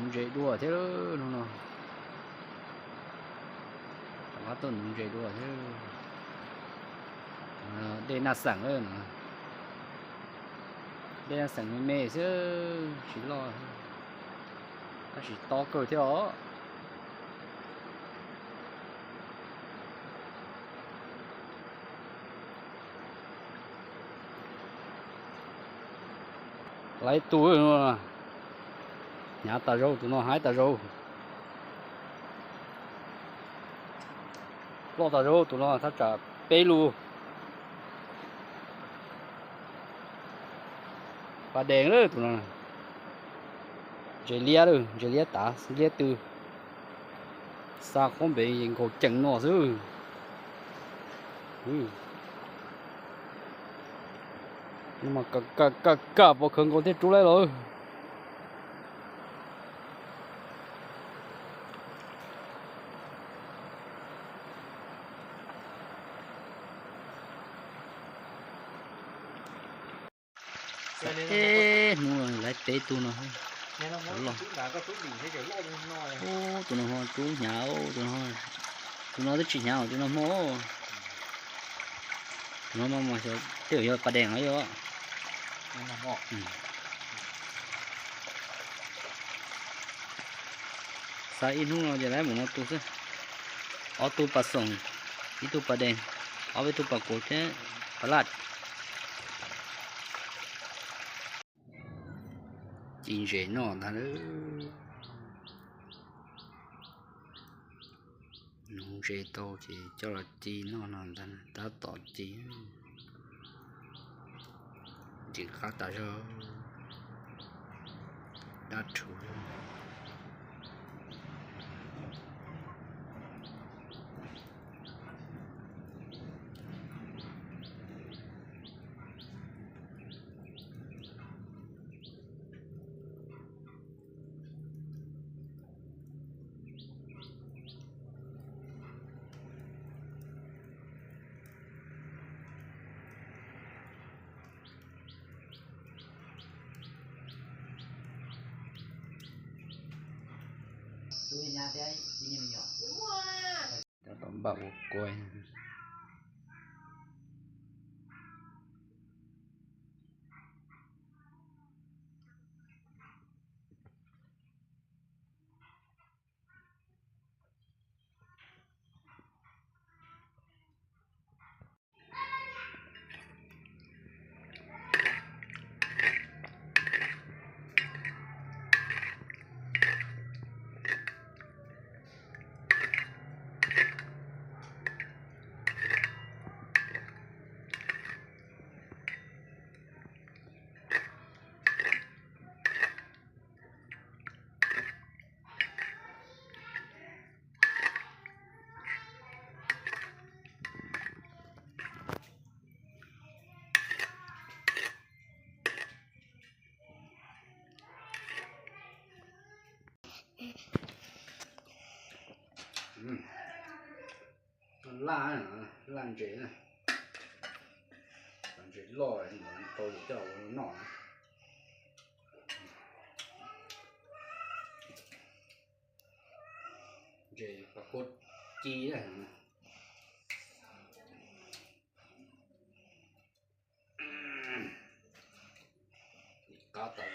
Ntses dua thiab hnub no, rov qab tuaj nuv ntses dua thiab. Dej Naj Xeem lawm no, dej Naj Xeem me me xwb, tsis loj, tab sis tob kawg thiab os. Lawv ib tug hnyav tas zog, tus no hnyav tas zog. Loj tas zog, tus no thaj tsam peb lus. Pas dees lawm tus no. Ntses liab lawm, ntses liab tav liab tw. Xa qhob npev nkaus ceem no xwb. Kam kam kam pov khawv nkaus thiaj rub laib los. Ib hnub lawv peb tug no, loj. Ub, tus no ho rub hnyav, tus no, tus no twb tsis hnyav, tus no hmo. Tus no mas xyov tej zaum yog pas dees los yog. Xa ib hnub no ces lawv mus no tu xwb. Ob tug pas xoom, ib tug pas dees, ob peb tug pas kuv thiab pas laj. Ci ntses noj ntag. Nuv ntses tau ces coj los ci noj no ntag, tab tom ci. Ntses qab tas zog, dab rhuv. Tab tom npaj ua kua. Laj, laj ntses, ntses loj tau coj ua noj. Ntses pas kua ci. Qab tas